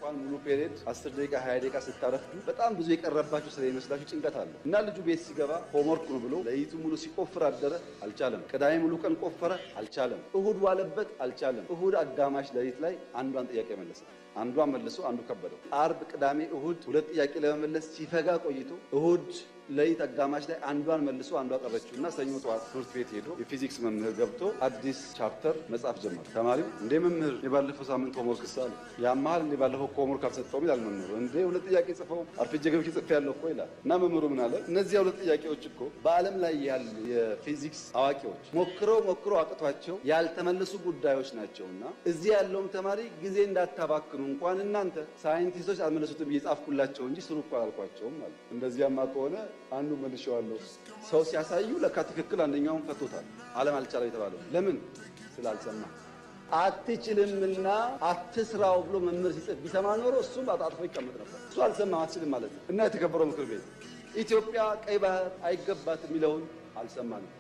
እንኳን ሙሉ period 10 ደቂቃ 20 ደቂቃ ስታረፍዱ በጣም ብዙ የቀረባችሁ ስለሚመስላችሁ ጭንቀት አለ እና ልጁ ቤት ሲገባ homework ነው ብሎ ሌሊቱ ሙሉ ሲቆፍር አደረ፣ አልቻለም። ቅዳሜ ሙሉ ቀን ቆፈረ፣ አልቻለም። እሁድ ዋለበት፣ አልቻለም። እሁድ አጋማሽ ሌሊት ላይ አንዷን ጥያቄ መለሰ። አንዷን መልሶ አንዱ ከበደው። አርብ፣ ቅዳሜ፣ እሁድ ሁለት ጥያቄ ለመመለስ ሲፈጋ ቆይቶ እሁድ ሌሊት አጋማሽ ላይ አንዷን መልሶ አንዷ ቀረችው እና ሰኞ ጠዋት ትምህርት ቤት ሄዶ የፊዚክስ መምህር ገብቶ አዲስ chapter መጻፍ ጀመረ። ተማሪው እንዴ መምህር የባለፈው ሳምንት homework አለ ያመሃል እንዴ ባለፈው homework አልሰጠውም ይላል መምህሩ። እንዴ ሁለት ጥያቄ ጽፈው አርፍጄ ገብቼ ጽፌያለሁ እኮ ይላል። እና መምህሩ ምን አለ? እነዚያ ሁለት ጥያቄዎች እኮ በዓለም ላይ ያሉ የፊዚክስ አዋቂዎች ሞክረው ሞክረው አቅቷቸው ያልተመለሱ ጉዳዮች ናቸውና እዚህ ያለውም ተማሪ ጊዜ እንዳታባክኑ እንኳን እናንተ ሳይንቲስቶች አልመለሱትም ብዬ ጻፍኩላቸው እንጂ ስሩ እኮ አላልኳቸውም አለ። እንደዚያማ ከሆነ አንዱ መልሼዋለሁ። ሰው ሲያሳዩ ለካ ትክክል አንደኛውን ፈቶታል። ዓለም አልቻለም የተባለው ለምን ስላልሰማ። አትችልምና አትስራው ብሎ መምህር ሲጽፍ ቢሰማ ኖሮ እሱም አጣጥፎ ይቀመጥ ነበር። እሱ አልሰማም፣ አትችልም ማለት ነው። እና የተከበረው ምክር ቤት ኢትዮጵያ ቀይ ባህር አይገባትም የሚለውን አልሰማንም።